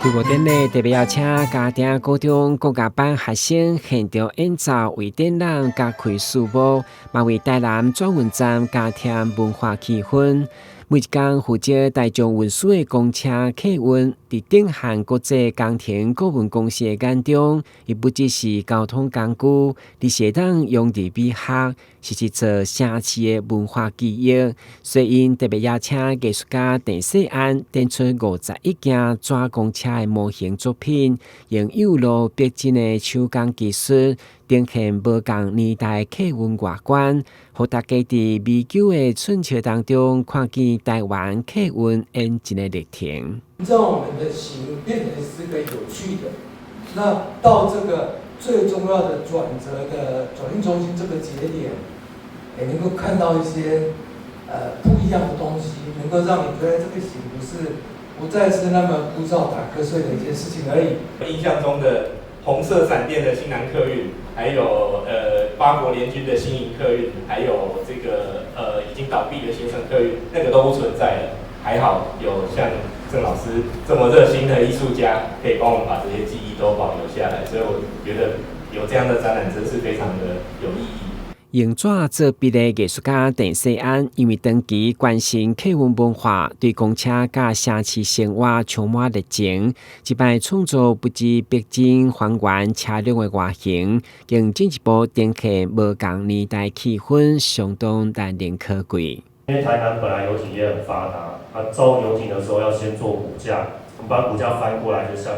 開幕典禮特別邀請嘉定高中國樂班學生現場演奏，為展覽加開序幕，嘛為台南轉運站加添文化氣氛。每一工負責大眾運輸的公車客運，佇鼎瀚國際工程顧問公司的眼中，伊不只是交通工具，而是會當融入美學，是一座城市的文化記憶。所以，𪜶特別邀請藝術家鄭世安展出51件紙公車的模型作品，用幼路逼真的手工技術，呈現無仝年代客運外觀，予大家佇美久的春秋當中看見台灣客運演進的歷程。讓我們的行變成是個有趣的，那到這個最重要的轉折的轉運中心這個節點，也能夠看到一些不一樣的東西，能夠讓你覺得這個行不再是那麼枯燥打瞌睡的一件事情而已。印象中的紅色閃電的新南客運，還有八國聯軍的新營客運，還有這個已經倒閉的協成客運，那個都不存在了。還好有像鄭老師這麼熱心的藝術家，可以幫我們把這些記憶都保留下來，所以我覺得有這樣的展覽真是非常的有意義。用紙做筆的藝術家鄭世安，因為長期關心客運文化，對公車佮城市生活充滿熱情。這擺創作不止逼真還原車輛的外形，更進一步呈現無仝年代氣氛，相當難能可貴。因為台南本來遊艇業很發達，啊，造遊艇的時候要先做骨架，我們把骨架翻過來，就像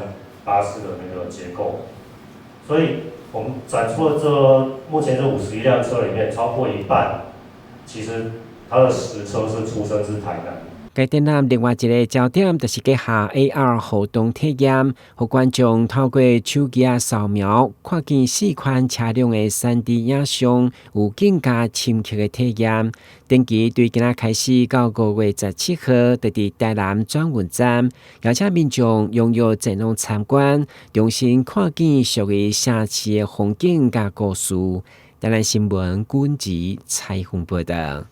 巴士的那個結構，所以我們展出的這目前這51輛車裡面，超過一半，其實它的實車是出生自台南。該展覽另外一个焦點就是結合 AR 互動體驗，予觀眾透過手機仔掃描，看見四款車輛的3D 影像，有更加深刻的體驗。展期對今仔開始到5月17號，就佇台南轉運站，邀請民眾踴躍前往參觀，重新看見屬於城市的風景佮故事。台南新聞軍籍採訪報導。